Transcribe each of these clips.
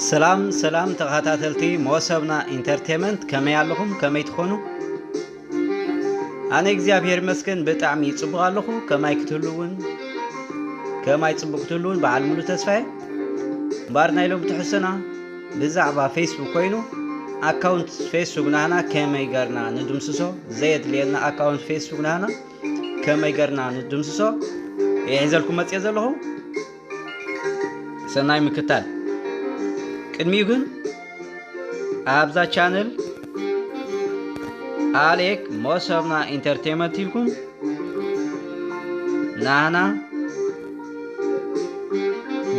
ሰላም ሰላም ተኸታተልቲ ሞሰብና ኢንተርቴመንት፣ ከመይ ኣለኹም? ከመይ ትኾኑ? ኣነ እግዚኣብሔር ይመስገን ብጣዕሚ ጽቡቕ ኣለኹ። ከማይ ክትህሉ እውን፣ ከማይ ጽቡቕ ክትህሉ እውን በዓል ሙሉ ተስፋ እየ። እምበኣር ናይ ሎም ትሕዝቶና ብዛዕባ ፌስቡክ ኮይኑ፣ ኣካውንት ፌስቡክ ናህና ከመይ ገርና ንድምስሶ፣ ዘየድልየና ኣካውንት ፌስቡክ ናህና ከመይ ገርና ንድምስሶ እየ ሒዘልኩም መጽየ ዘለኹ። ሰናይ ምክታል። ቅድሚኡ ግን ኣብዛ ቻነል ኣሌክ ሞሰብና ኢንተርቴመንት ኢልኩም ናህና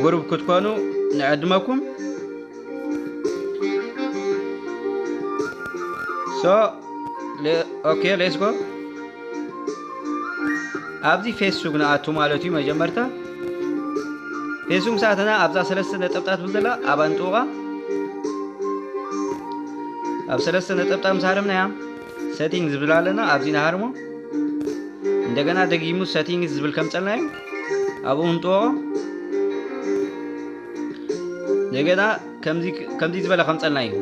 ጉሩብ ክትኮኑ ንዕድመኩም። ሶ፣ ለ-፣ ኦኬ፣ ሌትስ ጎ። ኣብዚ ፌስቡክ ንኣቱ ማለት እዩ። መጀመርታ ፌስቡክ ምስ ኣተና ኣብዛ ሰለስተ ነጠብጣት ብዘላ ኣብ ኣንጥውቓ። ኣብ ሰለስተ ነጠብጣብ ምስ ሃረምናያ ሴቲንግ ዝብል ኣለና፣ ኣብዚ ንሃርሞ። እንደገና ደጊሙ ሴቲንግ ዝብል ከምጸልና እዩ። ኣብኡ ንጥወቖ። እንደገና ከምዚ፣ ከምዚ ዝበለ ከምጸልና እዩ።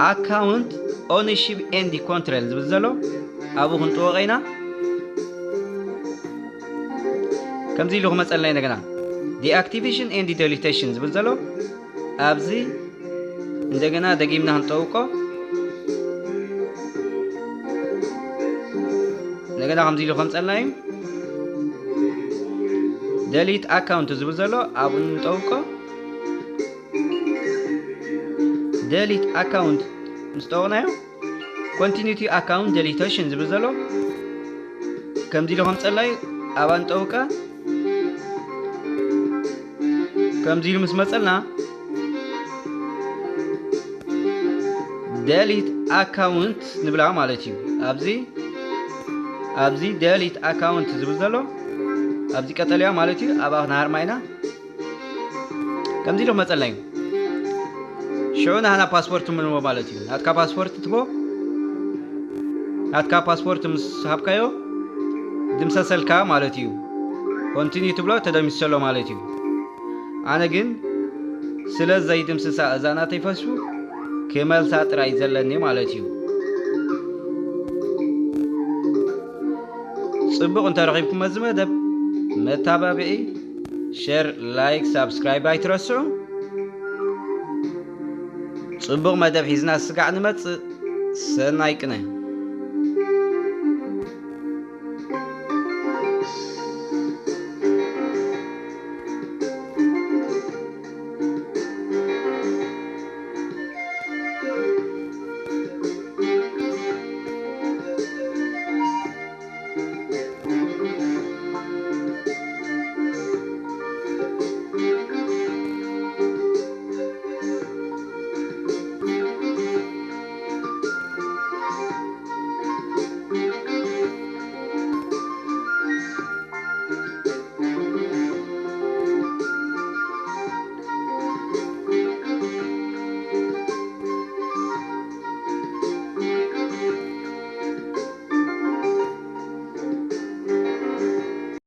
ኣካውንት ኦነርሺፕ ኤንድ ኮንትሮል ዝብል ዘሎ ኣብኡ ክንጥወቐ ኢና። ከምዚ ኢሉ ክመጸልና እዩ። እንደገና ዲኣክቲቬሽን ኤንድ ደሊቴሽን ዝብል ዘሎ ኣብዚ እንደገና ደጊምና ክንጠውቆ። እንደገና ከምዚ ኢሉ ከምጸልና እዩ። ደሊት ኣካውንት ዝብል ዘሎ ኣብኡ ንጠውቆ። ደሊት ኣካውንት ምስ ጠወቕናዮ፣ ኮንቲኒቲ ኣካውንት ደሊቴሽን ዝብል ዘሎ ከምዚ ኢሉ ከምጸልና እዩ። ኣብ ኣንጠውቀ። ከምዚ ኢሉ ምስ መጸልና፣ ደሊት ኣካውንት ንብላ ማለት እዩ። ኣብዚ፣ ኣብዚ ደሊት ኣካውንት ዝብል ዘሎ ኣብዚ ቀጠልያ ማለት እዩ። ኣብኣ ክንሃርማ ኢና። ከምዚ ኢሉ ክመጸልና እዩ። ሽዑ ናህና ፓስፖርት ምንቦ ማለት እዩ። ናትካ ፓስፖርት ትቦ፣ ናትካ ፓስፖርት ምስ ሃብካዮ ድምሰሰልካ ማለት እዩ። ኮንቲኒ ትብሎ፣ ተደሚሰሎ ማለት እዩ። ኣነ ግን ስለ ዘይድምስሳ እዛ ናተይ ፌስቡክ ክመልሳ ጥራይ ዘለኒ ማለት እዩ። ጽቡቕ እንተረኺብኩሞ እዚ መደብ መታባብዒ፣ ሸር፣ ላይክ፣ ሳብስክራይብ ኣይትረስዑ። ጽቡቕ መደብ ሒዝና ስጋዕ ንመጽእ። ሰናይ ቅነ።